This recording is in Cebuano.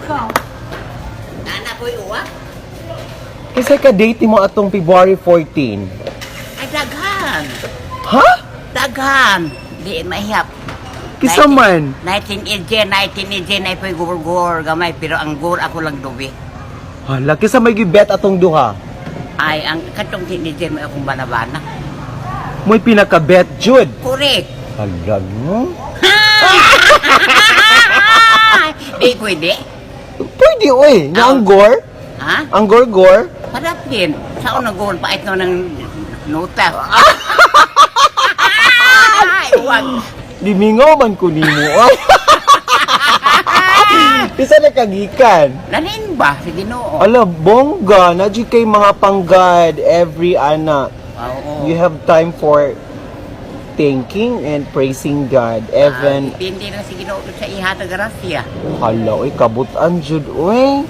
Ka. Nana ko'y uwa? Kasi ka-date mo atong February 14. Ay, daghan. Ha? Daghan. Di mahihap. Kisa man? 19 EJ, 19 EJ na ipo'y gurgur gamay, pero ang gur ako lang dubi. Hala, kisa may gibet atong duha. Ay, ang katong teenager may akong banabana. Mo'y pinaka-bet, Jude. Correct. Hala, no? Di pwede. Pwede, oy. Nga ang gore? Ha? Ang gore-gore? Padapin. Sa unang gurgur, pait no ng nota. Ay, wag. Limingaw man ko nimo, oy. Isa na kagikan. Lanin ba? Sige noo. Ala, bongga. Na kay mga panggad every ana. Oo. You have time for thanking and praising God. Even, Ah, depende na si Ginoo sa iha ta grasya. Hala, oy, kabutan jud, oy.